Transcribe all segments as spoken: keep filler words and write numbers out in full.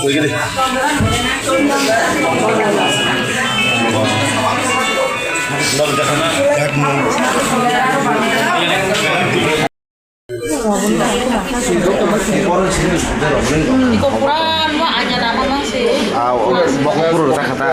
Iko pura anu anya nama mang si. Ah, bok pura rwchapkha ta.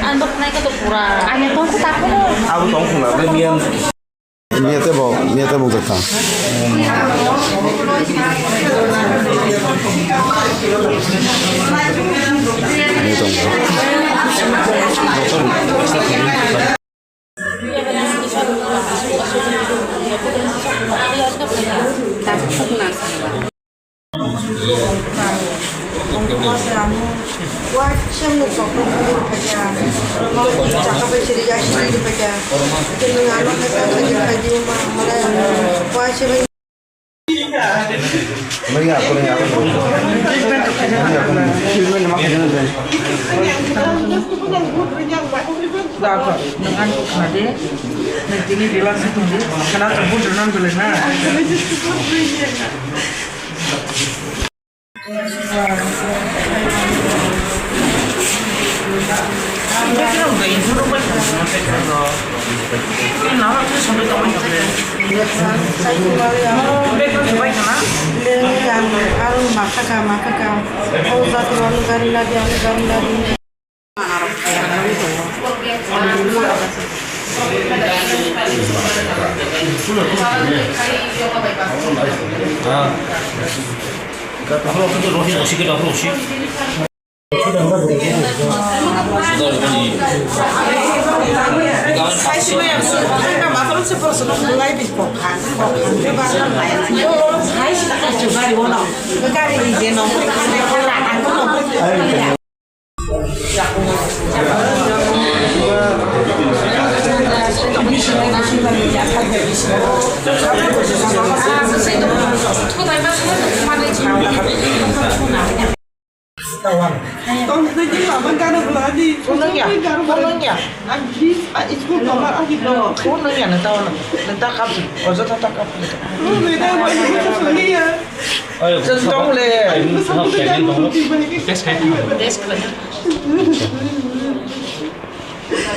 Ang bok nai ka to pura. Anya tong ku ta kuno. Abo tong ku na, ble miyan. Miya te bo, miya te bo ta. Miya tong. Nang ani khna di, nang tini relax tong di, khna tong phun rwna belai na.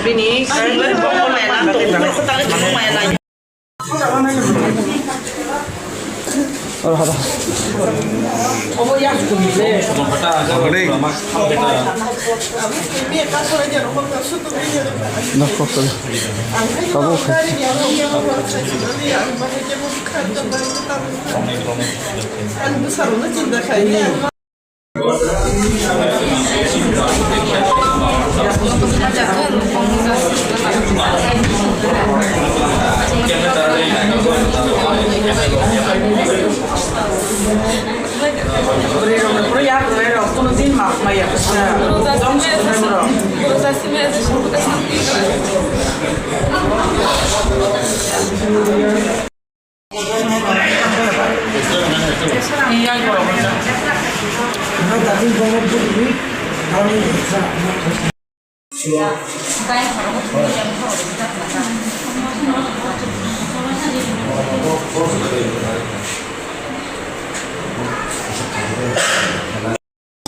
Bini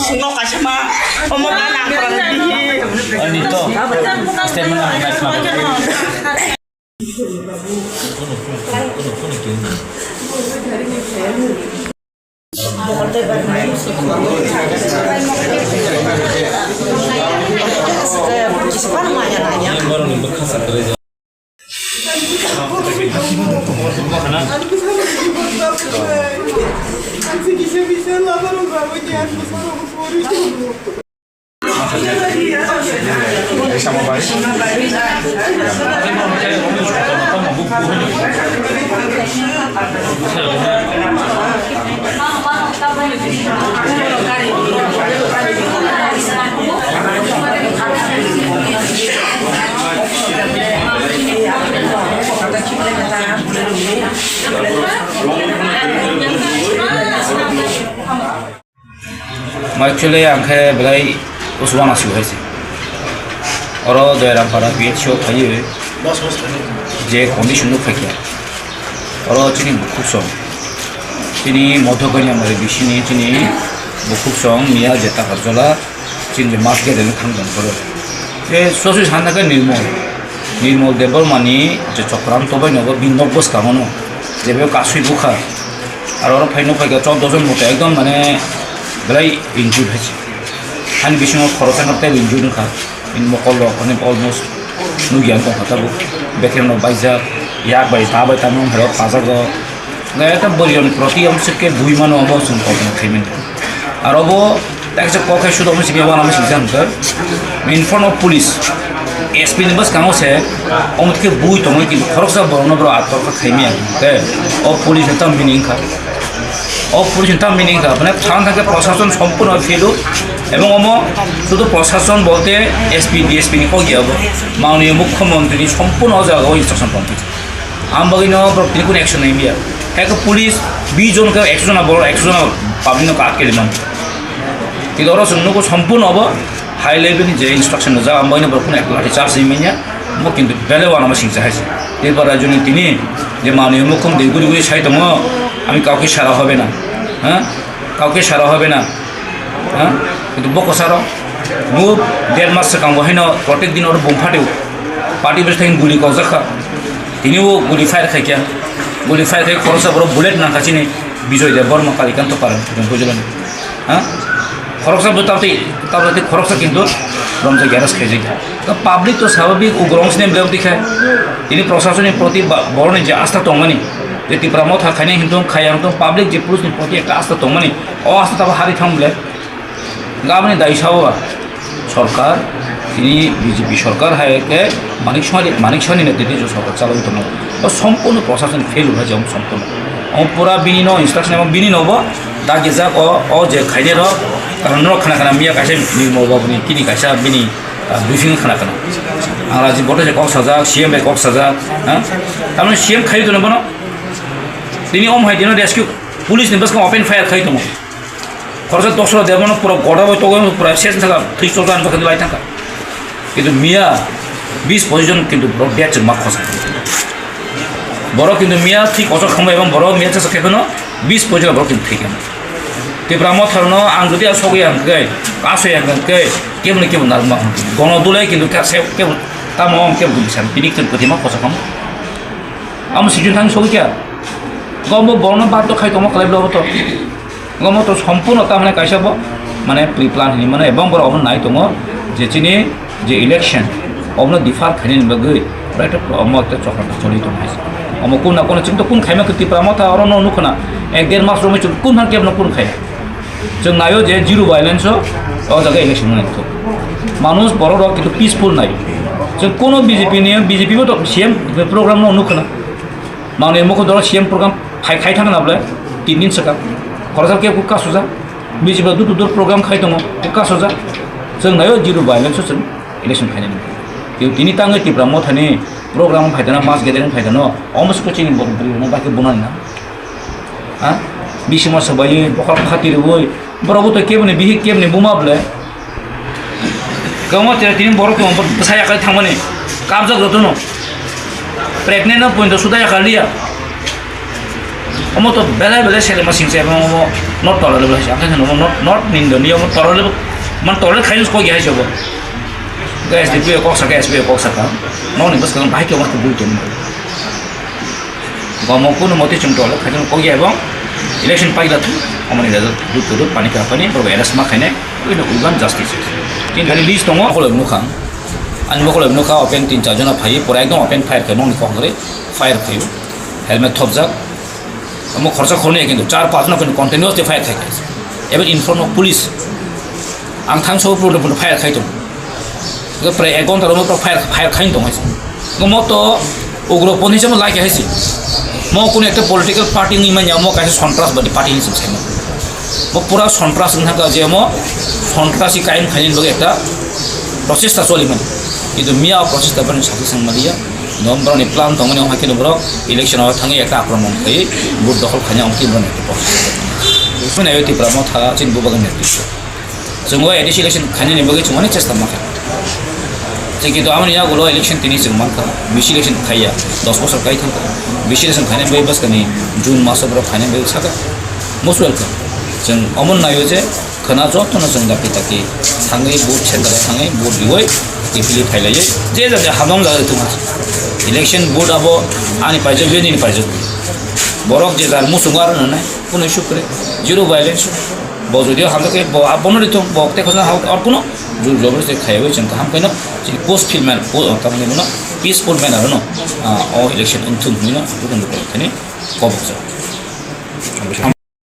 Singok kaisa ma, omo ba nang korang bihi. Ani to, statement na, na, na. Actually, ang khe belai uswana su hai se. Oro Doyarampara P H C o phaiwi je condition no phaikha. Oro chini bukhuk song. Chini Modho Kanyamari bisini chini Bukhuk song miya je Takarjola, chini je mass gathering thang tong phuru. Je sosi sana khe Nirmol. Nirmol Debbarmani je Chokranto bai nogo bini nok bwskango no. Je be kasui bukha. Aro oro phai nok phai khe chordo jon moto ekdom mane belai injured hai se. Ani bisingo khoroksa khe tei injured wngkha. Bini mokol rok ani almost nukya wng tongkha tabuk. Bekereng rok baijak, yak bai ta bai tamo hai rok pajak rok. Ekta bwrwi rokni proti amswk khe bui mano omo chwng kolpana khaimani. Aro bo taksa kok hai sudo omo simi wana omo sijak hwnkhe in front of police, S P ni bwskango se omo khe bui tongwi kintu khoroksa borokno borok atorkha khaimaya hwnkhe o police ni tam bini wngkha. O police ni tam bini wngkha. Mane thang thang khe prosason sompurno fail o. Ebong omo sudu prosason bolte S P, D S P ni kok ya bo. Mananiya Mukhyamantri ni sompurno o jaga o instruction tong. Ang bagwi no borok tini kunu action nai miya. Khe police bis jon khe ekso jona borok, ekso jona public no kak keli man. Kintu oro chwng nugo sompurno obo high level ni je instruction rijak, ang bagwi no borok kunu ekta lathi charge ri manya. Mo kintu bele wana ma singsa hai se. Tripura rajyo ni tini je manwi mukhung de guri guri sai tongo, "Ami kauke sara hobe na." Ha? Kauke sara hobe na. Ha? Kintu bo kwcharo bo der mas swkang bo haino protek din oro bum phatio. Party bwswk thang guli kokjak kha. Tini o guli fire khai kya. Guli fire khai khoroksa borok bullet nang kha chini Bijoy Debbarma Kalikanta Para Jompo Jilani. Ha? Khoroksa bo tabti, tabti khoroksa kintu romjak yaras khaijak. Ka public to sababik ugrong sine blem tikha. Tini proshasoni proti ba-, boroni je astha tongmani. Je Tipra Motha khainai hintung khayang tong public je police ni proti ekta astha tongmani. O astha tabo hari thang ble. Gabani dai sao ba. Sorkar, tini B J P sorkar hai khe Manik Sawni, Manik Sawni netrito je sorkar chalai tongo. O sompurno proshasoni fail hai je sompurno. O pura bini no instruction emo bini no bo dagi jak o, o je khainai rok, karon no khana khana miya kaisa ni mo babuni kini kaisa bini, ah, briefing khana khana. Ang Rajiv Bhattacharya kok sajak, C M bai kok sajak, ha? Tamni C M khai tono bono. Tini om hai dino rescue police ni bwskang open fire khai tongo. Khoroksa dosra debano pura goda bai togoi pura ses thangkha, thwi chokjani bakha lai thangkha. Kintu miya bis pochis jon kintu borok dead chwng ma khosa. Borok kintu miya thwi kochok khangbai ebong borok miya chasa khe phano bis pochis jon borok kintu thwi kha. Tipra Motha rokno ang jodi asogwi ang khe, asoi ang khe, kebo ni kebo narwkma hwn. Gono dulai kintu kha se kebo tamo ang kebo duli san, bini kintu kwthwi ma khosa khamo. Amo sijun thang sogwi kha. Gombo borokno bato khai tongma khlai bwlai bo to. Omo to sompurno tamni kaisa bo, mane, pre-plan hinwi mano, ebong borok omo nai tongo je chini je election, omono defer khainani bagwi, right, omo ekta chokra choli tongo hai se. Omo kun na kun chwng to kun khaima khe Tipra Motha oro no nukho na, ek der mas romwi chwng kun han kebo no kun khaiya. Chwng naio je zero violence o, o jaga election wngwi thok. Manush borok rok kintu peaceful nai. Chwng kuno B J P ni, B J P bo to C M program no nukho na. Manwi mukho doro C M program khai, khai thangna bole tin din swkang. Khoroksa kebo kuk kasujak. B J P dutu dur program khai tongo, kuk kasujak. Chwng naio zero violence o chwng election khainai. Tini tangwi Tipra Mothani program phaidana, mass gathering phaidano, omo swkang chini bo-, bwrwi rokno bai khe bunani na. Ha? Bisingma swbaiwi, bokhorok khati rwui, borok bo to keboni bihik, keboni buma bole. Kwbangma tini borok tongo, bwsa yakarwi thangmani, kabjak jotono. Pregnant no poito suda yakar liya. Omo to belai belai selema singsa, omo not tolerable hai se. Ang khe omo not, not nindoniya, omo tolerable, man tolerate khainai kok ya hai se obo. S D P o kok saka, S P o kok saka. Nokni bwskango bahai khe omo khe bul tongma. Omo kuno motwi chwng tolerate khainai kok ya, ebong election paila thung, omoni result dut dut pani kha pani, borok arrest ma khainai, we want justice. Tin thani list tongo, mokol nukha. Ani mokol nukha, open tin char jona phai, pura ekdom open fire khai, nokni kok hwnkhe fire khai, helmet thopjak. Omo khorsa khorni kintu char panch no kintu continuously fire khai khai. Even in front of police. Ang thangsa o puno puno fire khai tongo. Prai ek ghonta rok fire, fire khai tongo hai se. Omo to ugro poni se mo lai hai se. Mo kuno ekta political party ni manya mo kaisa sontras badi party ni se mo. Mo pura sontras wngkha je mo sontras si kain khaini bagwi ekta prochesta choli mani. Kintu miya o prochesta bani sakhi sang maliya. Nom borok ni plan tongmani wngkha khe borok election o thangwi ekta akromon khai vote dokhol khaina wngkha borok ni plan. Bini ayo Tipra Motha chini bubagan ni. Chwng o A D C election khainani bagwi chwng onek chesta ma kha. Chwng kintu amoni yagulo election tini chwng mankha, B C election khaiya, dos bosor kai thangkha. B C election khainani bagwi bwskani June maso borok khainani bagwi sakha. Most welcome. Chwng omo naio je Khwna jotono chwng dakti dakti thangwi vote center o thangwi vote riwi kiphilwi phailaiwi je jani habam jagwi tongma. Election vote abo ani paijak bai nini paijak. Borok je jar muchungo aro nwnai kunui sukre zero violence. Bo jodi hamjakhe bo abono rithung bo tei khwna hao ar kuno jur jobor se khaiwi chwng kaham khaino chini post field man po tamni bono peaceful manner no o election wngthung hwnwi no bukan bukan thani kobokjak.